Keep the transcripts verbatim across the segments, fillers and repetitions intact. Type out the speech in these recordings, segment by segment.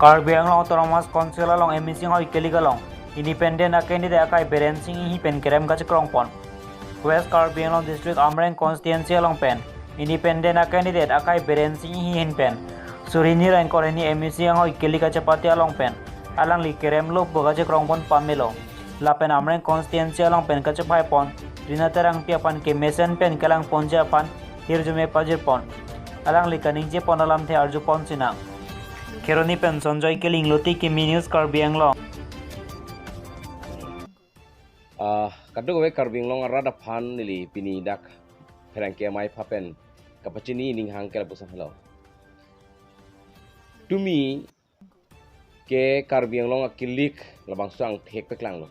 Karbi Anglong Autonomous Council along M A C anghoi kelik along independent a candidate akai Biren Sing Enghi pen kerem kachekrong pon. West Karbi Anglong District Amreng constituency along pen independent a candidate akai Biren Sing Enghi ahin pen suri hini ra ingkoi ra hini M A C anghoi kelik kachepate along pen alangli kerem lo pu kachekrong pon pamelo. Lapen Amreng constituency along pen kachephai pon Rina Terangpi aphan kemesen pen kelang ponji aphan hirjume pajir pon. Alangli kaningje pon alamthe arju pon sinang. Kheroni pen Sonjoy Killing, Loti Kimi News, Karbi Anglong. Ah, kadokave Karbi Anglong arat aphan neli pini dak pherangke amei aphan pen kapachini ning hang ke lapuson helo. Tumi ke Karbi Anglong akilik labangso angthek paklanglo.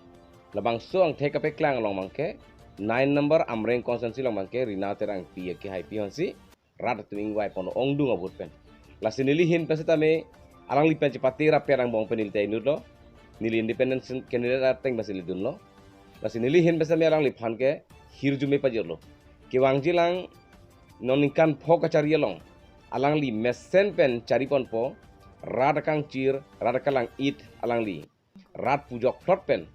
Labangso angthek kapaklang along abangke nine number Amreng constituency along abangke Rina Terangpi akehaipi aphansi rat atum ingvai pon ongdung a-vote pen. Lasi neli ahin pen setame alangli pen chepate rapet angbong pen neli ta inutlo. Neli independent candidate ateng pensi neli dunlo. Lasi neli ahin pen setame alangliphan ke hirjume pajirlo. Kevangjilang non ningkan pho kachari along alangli mesen pen chari ponpo, rat akangchir, rat akalang-it alangli rat pu jokphlot pen,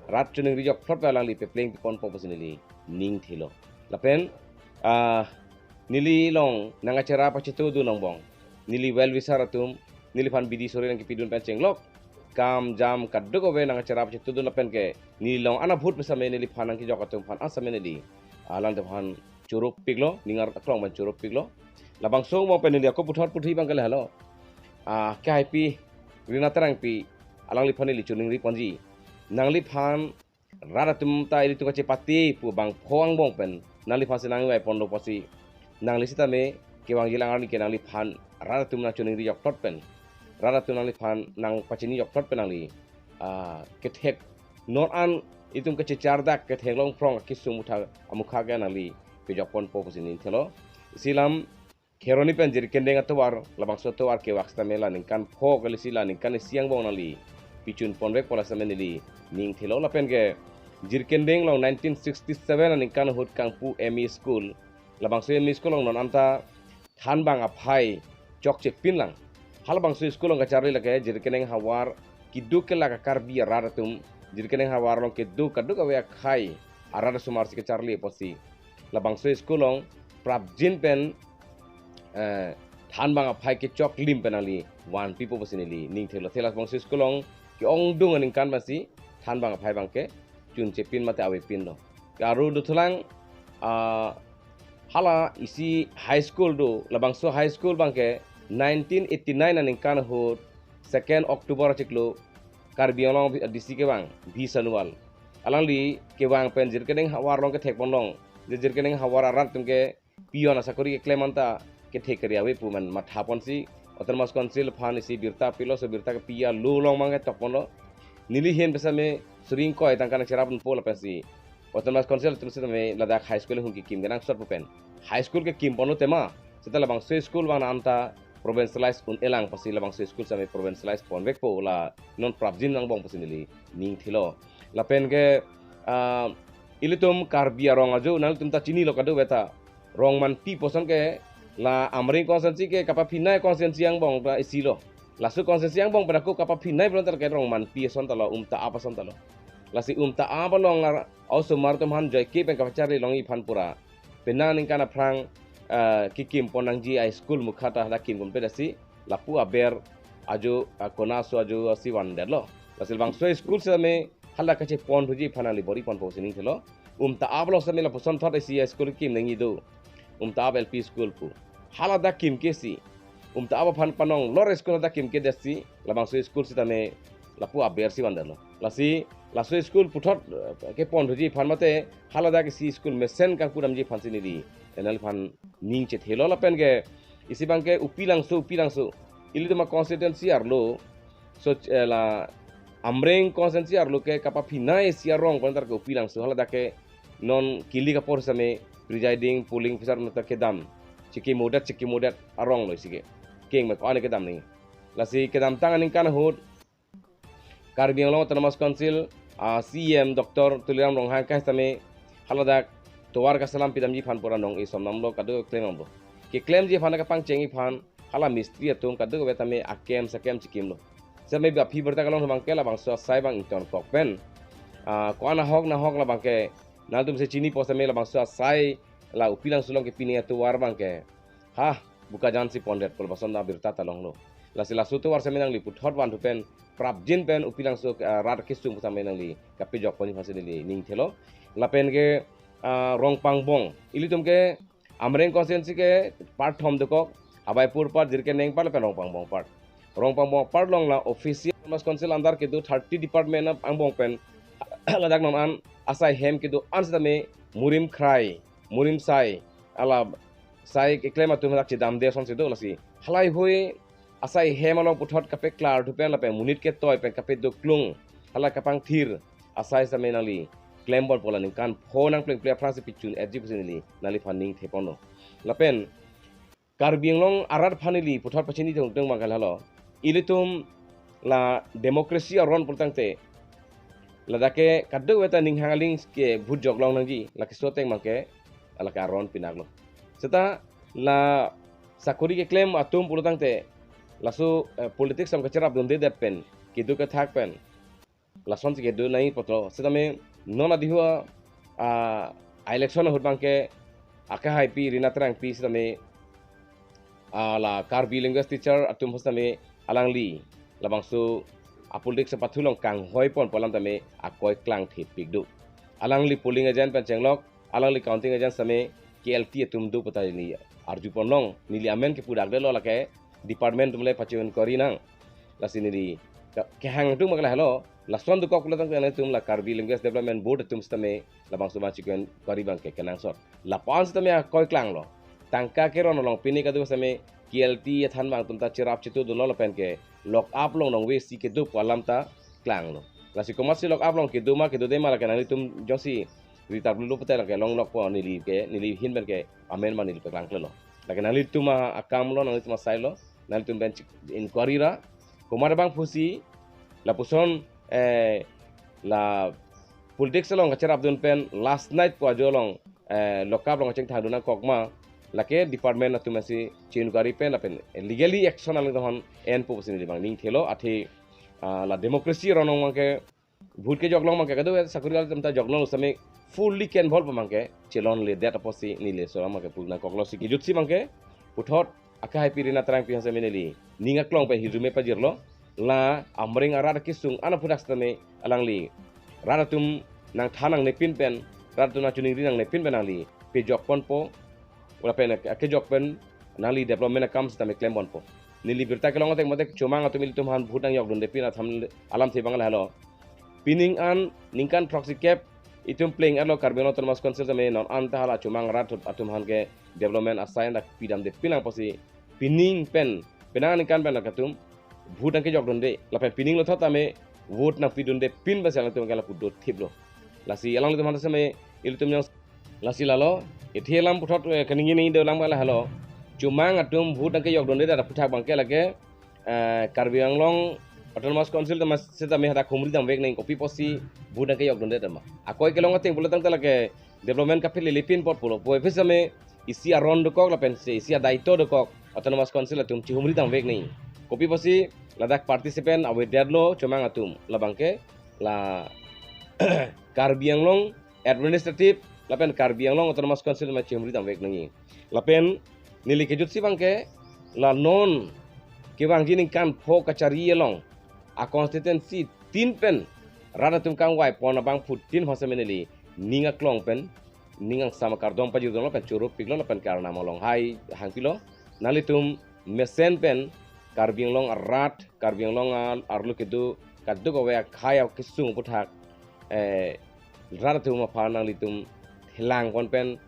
rat choningri jokphlot pen alangli pepleng pi ponpo pusi neli ning thilo. Lapen, ah, neli along nangkachera pachito dun angbong, neli well wisher atum, neliphan bidi suri nangkepidun pen chenglok, kam jam kadokave nangkachera pachito dun lapen ke neli along an a-vote pen setame neliphan nangkejok atum aphan an setame neli alangtum aphan choro piklo, ning arlong pen choro piklo. Labangso angbong pen neli ako puthot puthi abangke lahelo. Ah, kehaipi Rina Terangpi alangliphan neli choningri ponji. Nangliphan rat atum ta ilitum kachepate pu bangpho angbong pen nangliphansi nangvai ponlo pusi. Nangli setame kevangjilang arni ke nangliphan rat atum nangchoningri jokphlot pen, rat atum nangliphan nangpachini jokphlot pen nangli, ah, kethek non an itum kachechar dak kethek longphrong akesung mutha amukha ke nangli pejok ponpo pusi ning thilo. Isi alam Kheroni pen Jirikindeng atovar, labangso atovar kevak setame la ningkan pho kalisi la ningkan isi angbong nangli pichun ponvekpo la setame neli ning thilo lapen ke Jirikindeng along nineteen sixty-seven aningkan ahut kangpu M E school, labangso M E school along non anta thanbang aphai chokche pinlang. Halabangso school along kacharli lake Jirikindeng havar keduk kelak a-Karbi arat atum, Jirikindeng havar along keduk kadokave akhei arat asomar si kacharli apotsi labangso school along prapjin pen, eh, thanbang aphai kechok lim pen nangli vanpipo pusi neli ning thilo. Athe labangso school along ke-ongdung aningkan pensi thanbang aphai abangke chunche pin mate ave pinlo. Ke aro dothulang, ah, hala isi high school do, labangso high school abangke nineteen eighty-nine aningkan ahut second October achiklo Karbi Anglong D C kevang V Sanual, alangli kevang pen Jirikindeng havar along kethek ponlong. Je Jirikindeng havar arat atum ke peon asakori keklem anta kethek kere ave pu man matha ponsi Autonomous Council aphan isi birta pilo, so birta kepi along abangke tok ponlo. Neli ahin pen setame suri ingkoi tangka nangcherap ponpo lapensi Autonomous Council atum setame ladak high school ahung kekim kenangsot pu pen high school kekim ponlo tema, seta labangso school abang anta provincialize un-elang pusi labangso school setame provincialize ponvekpo la non prapjin angbong pusi neli ning thilo. Lapen ke, ah, ilitum Karbi arong ajo nanglitum ta chinilo kadokave ta, Rongmanpi puson ke la Amreng constituency ke kapaphinai constituency angbong ta isi lo. Laso constituency angbong pen ako kapaphinai pulote ke Rongmanpi ason ta lo, Umta-ap ason ta lo. Lasi Umta-ap along ar-, osomar atum aphan joike pen kapacharli longji aphan pura penang aningkan aphrang, eh, kekim pon nangji a-school mukha ta hadak kim ponpe dasi lapu aber ajo, ah, konaso ajo si vandetlo. Lasi labangso school setame hala kachepon thuji aphan nangli bor-i ponpo pusi ning thilo. Umta-ap along setame lapuson thot isi a-school kim nangji do. Umta-ap L P school pu. Haladak kim ke si Umta-ap aphan panong lor school hadak kim ke dasi labangso school setame lapu aber si vandetlo. Lasi laso school puthot, eh, kepon thuji aphan mate haladak isi school mesen kangpu damji aphansi neli, eh, nangliphan ning chethelo lapen ke isi abangke Upilangso, Upilangso ilitum a-constituency arlo, so, eh, la Amreng constituency arlo ke kapaphinai isi arong pen tar ke Upilangso, haladak ke non kelik apor setame presiding polling officer nata kedam chekimodet, chekimodet arong lo isi ke. Keng me ko-an kedam nangji. Lasi kedamtang aningkan ahut Karbi Anglong Autonomous Council, ah, C E M Doctor Tuliram Ronghang ke setame haladak tovar kaselam pidamji aphan pura nong-e somnamlo, kadokave klem damlo. Keklemji aphan kapangchengji aphan hala mistri atum kadokave tame akem sakem chekimlo. Seme aphi birta kelong abangke labangso asai abang ingtonkok pen, ah, ko-an ahok nahok labangke nangtum si chinipo seme labangso asai la Upilangso along kepi nangji atovar abangke, ha, Bokajan si pondet pu lapuson abirta ta longlo. Lasi laso atovar seme nangli puthot vanthu pen prapjin pen Upilangso, ah, rat kesung pu seme nangli kapejok ponji aphansi neli ning thelo. Lapen ke, ah, Rongpangbong. Ilitum ke Amreng constituency ke part thom dokok, Abaipur part, Jirikengneing part, lapen Rongpangbong part. Rongpangbong part along la official Autonomous Council under kedo thirty department angbong pen ladak non an asai hem kedo-an sitame murim khrai, murim sai, ala sai keklem atum dak chedamde asonsi do. Lasi halahei asai hem along puthot kapeklarthu pen lapen monit ketoi pen kapedoklung, hala kapangthir asai sitame nangli klembompo, la ningkan pho nang plengple aphrangsi pachun-etji pusi neli nangliphan ning theponlo. Lapen Karbi Anglong arat aphan neli puthot pachini tongtong abangke lahelo. Ilitum la democracy aron pulotangte, ladak ke kadokave ta ninghang aling ke vote joklong nangji, lake so ateng abangke, lake aron pinaklo. Seta la sakori keklem atum pulotangte, laso, eh, politics along kacherapdundedet pen, kedo kethak pen, lasonsi kedo nangji apotlo. Sitame non adihu, ah, election ahut abangke akehaipi Rina Terangpi sitame, ah, la Karbi language teacher atum sitame alangli labangso apolitics apathu along kanghoi ponpo alam tame akoi klangthepik do. Alangli polling agent pen chenglok, alangli counting agent sitame K L T atum do pu ta neli arjupon long, neli amen kepudakdetlo, lake department atum le pachi-inquiry nang. Lasi neli ke-, kehang atum abangke lahelo, lason dokok pulotangte nangtum la Karbi Language Development Board atum sitame labangso ma chi-inquiry abangke kenangsot. Lapu-an sitame akoi klanglo. Tangka keron along pini kadokave sitame K L T athan abang atum ta cherap chitu dolo lapen ke lock up along nangvesi kedo pu alam ta klanglo. Lasi komatsi lock up along kedo ma kedode ma lake nanglitum jongsi ritap lulu pute lake longlokpo, neli ke, neli ahin pen ke amen ma neli paklangklelo. Lake nanglitum a-, akamlo, nanglitum asailo, nanglitum pen chi-, inquiry ra. Komat abang pusi, lapuson, eh, la politics along kacherapdun pen last night pu ajo along, eh, lock up along kachingthangdun nangkok ma, lake department atum si chi-inquiry pen lapen legally action along dohon enpo pusi neli abang ning thelo. Athe, ah, la democracy aron abangke vote kejoklong abangke kadokave sakori atum ta joklong sitame fully ke-involve abangke chelonledet apotsi neli laso abangke pu nangkoklo. Si kejutsi abangke puthot akehaipi Rina Terangpi aphan sitame neli ning aklong pen hirjume pajirlo. La Amreng arat kesung an aphuthak sitame alangli rat atum nangthan nangnepin pen, rat atum nangchiningri nangnepin pen nangli pejok ponpo, lapen akejok pen nangli development akam sitame klem ponpo. Neli birta kelong ateng motek chomang atum ilitum aphan vote nangjokdundepin atham alamthe abang lahelo. Pining an ningkan throksi kep itum pleng-etlo Karbi Anglong Autonomous Council tame, non an ta hala chomang rat atum aphan ke development asai an dak pidamdepin lang apotsi pining pen, penang aningkan pen lake atum vote nangkejokdunde, lapen pining lothot tame vote nangpidundepin pensi alangtum ke lapu dothiplo. Lasi alangtum aphan sitame ilitum yang lasi lalo, ithi alam puthot, eh, kaningje nangji dolang abang lahelo. Chomang atum vote nangkejokdundedet aphuthak abangke lake, eh, Karbi Anglong Autonomous Council tame sitame hadak humri damvek nangji, kopi apotsi vote nangkejokdundedet ma. Akoi kelong ateng pulotangte lake development kaphelele pin apot pulo. Puvoiphit sitame isi aron dokok lapen si isi adaito dokok Autonomous Council atum chihumri damvek nangji. Kopi apotsi ladak participant avedetlo chomang atum. Labangke la Karbi Anglong Administrative lapen Karbi Anglong Autonomous Council ma chihumri damvek nangji. Lapen neli kejutsi abangke la non kevangji ningkan pho kachari along a constituency tin pen rat atum kangvai pon abangphutin aphan sitame neli ning aklong pen ning angsam akardom pajirdunlo pen choro piklo lapen ke Arnam along hai hangpilo. Nanglitum mesen pen Karbi Anglong arat, Karbi Anglong a-, arlo kedo kadokave akhei akesung aphuthak, eh, rat atum aphan nanglitum thelang pon pen,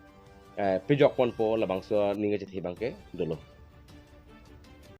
eh, pejok ponpo, labangso ning kachethe abangke dolo.